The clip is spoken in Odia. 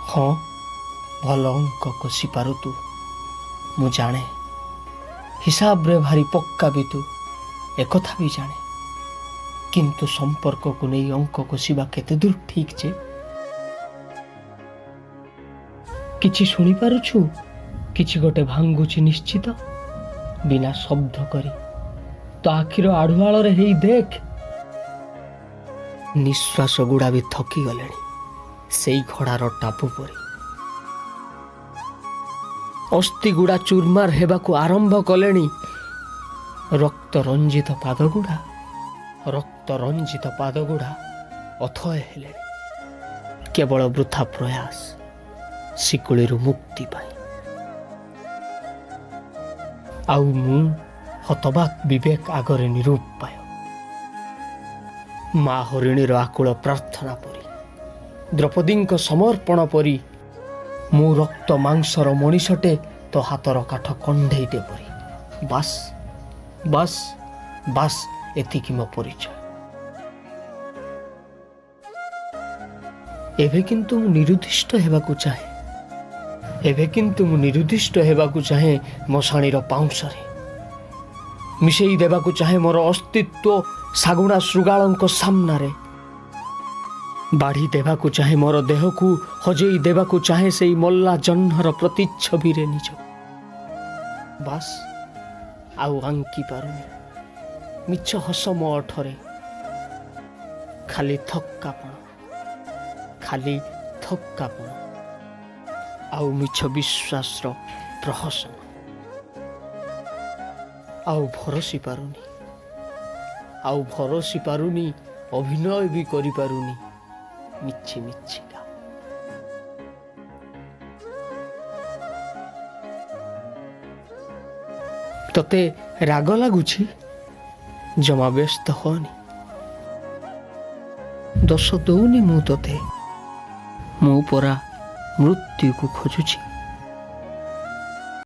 ହଁ, ଭଲ ଅଙ୍କ କଷିପାରୁ ତୁ, ମୁଁ ଜାଣେ। ହିସାବରେ ଭାରି ପକ୍କା ବି ତୁ, ଏକଥା ବି ଜାଣେ। କିନ୍ତୁ ସମ୍ପର୍କକୁ ନେଇ ଅଙ୍କ କଷିବା କେତେ ଦୂର ଠିକ୍ ଯେ? କିଛି ଶୁଣିପାରୁଛୁ? କିଛି ଗୋଟେ ଭାଙ୍ଗୁଛି ନିଶ୍ଚିତ, ବିନା ଶବ୍ଦ କରି। ତ ଆଖିର ଆଢୁଆଳରେ ହେଇ ଦେଖ। ନିଶ୍ୱାସ ଗୁଡ଼ା ବି ଥକି ଗଲେଣି ସେଇ ଘୋଡ଼ାର ଟାପୁ ପରି। ଅସ୍ଥିଗୁଡ଼ା ଚୁରମାର ହେବାକୁ ଆରମ୍ଭ କଲେଣି। ରକ୍ତ ରଞ୍ଜିତ ପାଦଗୁଡ଼ା, ରକ୍ତ ରଞ୍ଜିତ ପାଦଗୁଡ଼ା ଅଥୟ ହେଲେଣି। କେବଳ ବୃଥା ପ୍ରୟାସ ଶିକୁଳିରୁ ମୁକ୍ତି ପାଇଁ। ଆଉ ମୁଁ ହତବାକ୍ ବିବେକ ଆଗରେ ନିରୁପାୟ। ମା ହରିଣୀର ଆକୁଳ ପ୍ରାର୍ଥନା ପରି, ଦ୍ରୌପଦୀଙ୍କ ସମର୍ପଣ ପରି, ମୁଁ ରକ୍ତ ମାଂସର ମଣିଷଟେ ତୋ ହାତର କାଠ କଣ୍ଢେଇଟେ ପରି। ବାସ୍, ବାସ୍, ବାସ୍, ଏତିକି ମୋ ପରିଚୟ। ଏବେ କିନ୍ତୁ ମୁଁ ନିରୁଦ୍ଦିଷ୍ଟ ହେବାକୁ ଚାହେଁ। ଏବେ କିନ୍ତୁ ମୁଁ ନିରୁଦ୍ଦିଷ୍ଟ ହେବାକୁ ଚାହେଁ। ମଶାଣିର ପାଉଁଶରେ ମିଶେଇ ଦେବାକୁ ଚାହେଁ ମୋର ଅସ୍ତିତ୍ୱ ଶାଗୁଣା ଶୃଗାଳଙ୍କ ସାମ୍ନାରେ। ବାଢ଼ି ଦେବାକୁ ଚାହେଁ ମୋର ଦେହକୁ, ହଜେଇ ଦେବାକୁ ଚାହେଁ ସେଇ ମଲ୍ଲା ଜହ୍ନର ପ୍ରତିଚ୍ଛବିରେ ନିଜ। ବାସ୍, ଆଉ ଆଙ୍କି ପାରୁନି ମିଛ ହସ ମୋ ଓଠରେ। ଖାଲି ଥକ୍କାପଣ, ଖାଲି ଥକ୍କାପଣ ଆଉ ମିଛ ବିଶ୍ୱାସର ପ୍ରହସନ। ଆଉ ଭରସି ପାରୁନି, ଆଉ ଭରସି ପାରୁନି, ଅଭିନୟ ବି କରିପାରୁନି ମିଛି ମିଛିକା। ତତେ ରାଗ ଲାଗୁଛି? ଜମା ବ୍ୟସ୍ତ ହଅନି। ଦୋଷ ଦଉନି ମୁଁ ତତେ। ମୁଁ ପରା ମୃତ୍ୟୁକୁ ଖୋଜୁଛି।